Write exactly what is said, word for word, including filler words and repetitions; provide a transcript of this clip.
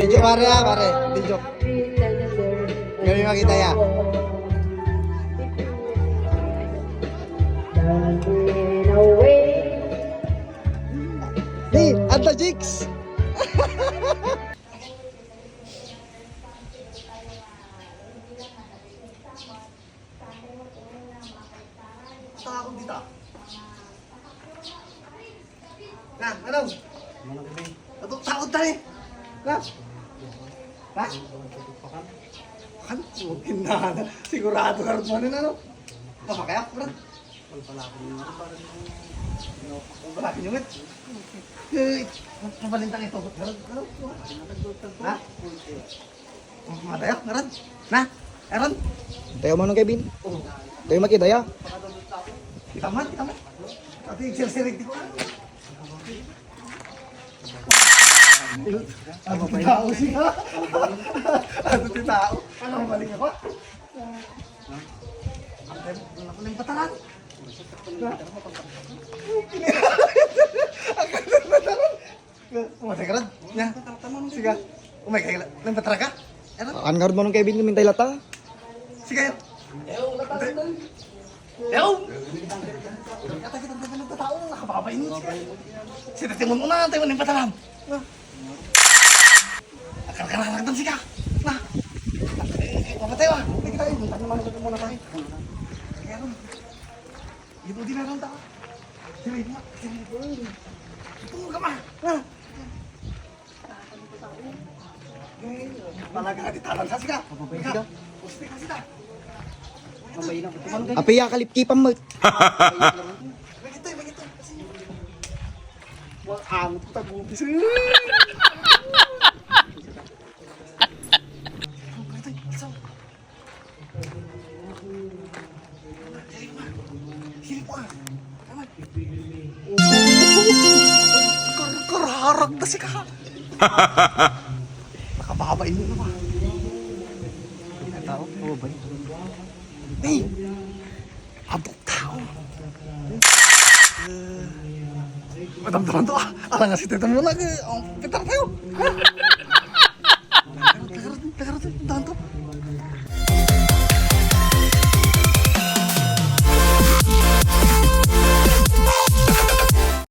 Video, pare, ah, pare. Video. Kami makita ya. Hey, Anta Jigs! Takot dito. Na, ano? Ano, takot tayo. Na? Na? Kan? Sigurado ka rin mo ano? Pamakaya, bro. Wala ka niyungit. Eh, mabalintang ito. Ano? Ha? Madayak, Aaron. Na? Aaron? Tayo mo nung Kevin. Tayo makidaya. Kita man, kita man. Ati, sirsirig di ko. Ano ti tao siya? Ano ti tao? Ano, balik ako? Ang, ang, ang patalan. Ang patalan. Umay ka, Rod. Ya. Sige. Umay ka, nang patraka? Ano? An nga Rod mo nung Kevin, kumintay lata. Sige. Yo. Kata kita tayo ng tao, nakababay mo. Sige. Sino ti mo na, tayo ng patalam. Akal ka na lang, sige. Na. Eh, eh, papatay, wa. Hindi kita, eh, punta naman, punta muna tayo. Kaya, ano? Ito, di meron ta. Sige, sige. Ito, ka ma. Na. Talaga nga di talang sa siga. Papapain siga. Gusto ka siga. Papain ako. Apiya, kalipkipan mo. Magito, magito. Wah, ang tagupi siya. Magito, magito. Kar-, karharag na si ka. Nakababa inyo na ba? Ang tao, mababay. Hey! Abot tao. Madamdaman to, ah. Alang nga si Tito mo nag-, oh, pitar tayo.